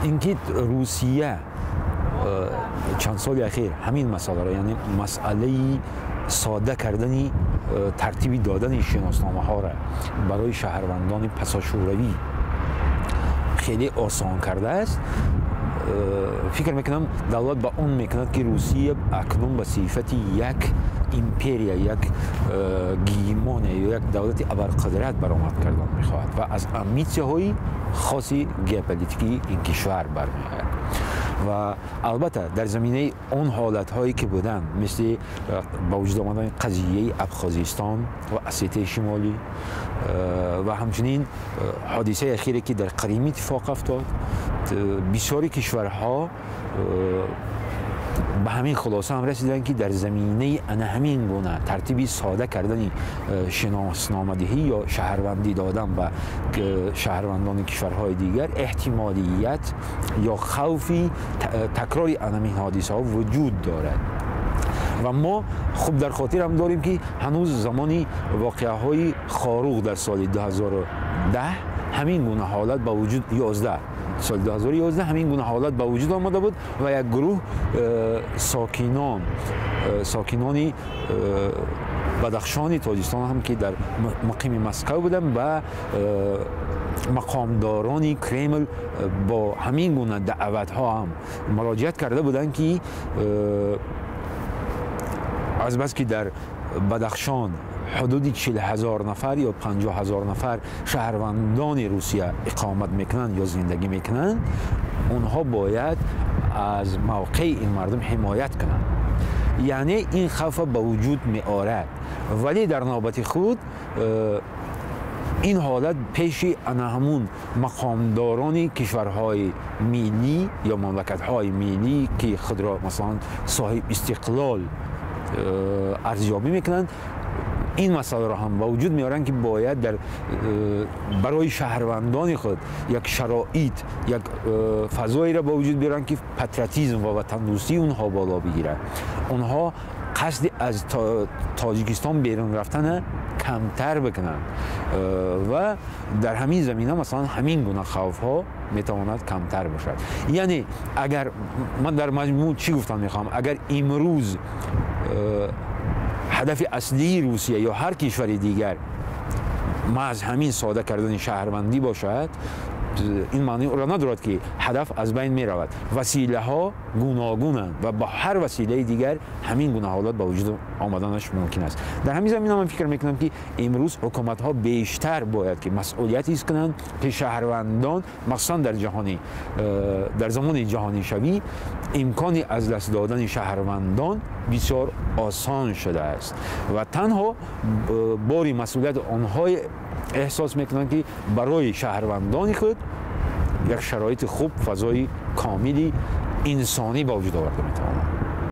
Инки Русия чанд соли ахир ҳамин масъаларо, яъне масъалаи сода кардани тартиби додани шиносномаҳоро барои шаҳрвандони пасошӯравӣ хеле осон кардааст, фикр мекунам давлат ба он мекунад, ки Русия акнун ба сифати як империя, як гегемония ё як давлати абарқудрат баромад кардан мехоҳад ва аз амбитсияҳои хоси геополитикии ин кишвар бармеояд. Ва албатта дар заминаи он ҳолатҳое ки буданд, мисли ба вуҷуд омадани қазияи Абхозистон ва Осетияи Шимолӣ ва ҳамчунин ҳодисаи ахире, ки дар Қрим иттифоқ афтод, бисёри кишварҳо ба ҳамин хулоса ҳам расиданд, ки дар заминаи ана ҳамин гуна тартиби сода кардани шиносномадиҳӣ ё шаҳрвандӣ додан ба шаҳрвандони кишварҳои дигар эҳтимолият ё хавфи такрори анамин ҳодисаҳо вуҷуд дорад. Ва мо хуб дар хотир ҳам дорем, ки ҳанӯз замони воқеаҳои Хоруғ дар соли 2010 ҳамин гуна ҳолат ба вуҷуд, 11, соли 2011 ҳамин гуна ҳолат ба вуҷуд омада буд ва як гурӯҳ сокинони Бадахшони Тоҷикистон ҳам, ки дар муқими Москав буданд, ба мақомдорони Кремл бо ҳамин гуна даъватҳо ҳам муроҷиат карда буданд, ки азбаски дар Бадахшон ҳудуди 40 000 нафар ё 50 000 нафар шаҳрвандони Русия иқомат мекунанд ё зиндагӣ мекунанд, онҳо бояд аз мавқеи ин мардум ҳимоят кунанд. Яъне ин хавфа ба вуҷуд меорад, вале дар навбати худ ин ҳолат пеши ана ҳамун мақомдорони кишварҳои миллӣ ё мамлакатҳои миллӣ, ки худро масалан соҳиб истиқлол арзёбӣ мекунанд, ин масъаларо ҳам ба вуҷуд меоранд, ки бояд дар барои шаҳрвандони худ як шароит, як фазоеро ба вуҷуд биёранд, ки патриотизм ва ватандӯстии онҳо боло бигирад, онҳо қасди аз Тоҷикистон берун рафтана камтар бикунанд ва дар ҳамин замина масалан ҳамин гуна хавфҳо метавонад камтар бошад. Яъне агар ман дар маҷмӯъ чӣ гуфтан мехоҳам, агар имрӯз ҳадафи аслии Русия ё ҳар кишвари дигар маҳз ҳамин сода кардани шаҳрвандӣ бошад, ин маъниро надорад, ки ҳадаф аз байн меравад. Василаҳо гуногунанд ва ба ҳар василаи дигар ҳамин гуна ҳолат ба вуҷуд омаданаш мумкин аст. Дар ҳамин замина ман фикр мекунам, ки имрӯз ҳукуматҳо бештар бояд ки масъулият ҳис кунанд, ки шаҳрвандон, махсусан дар замони ҷаҳонишавӣ, имкони аз даст додани шаҳрвандон бисёр осон шудааст ва танҳо бори масъулият онҳое эҳсос мекунанд, ки барои шаҳрвандони худ як шароити хуб, фазои комили инсонӣ ба вуҷуд оварда метавонанд.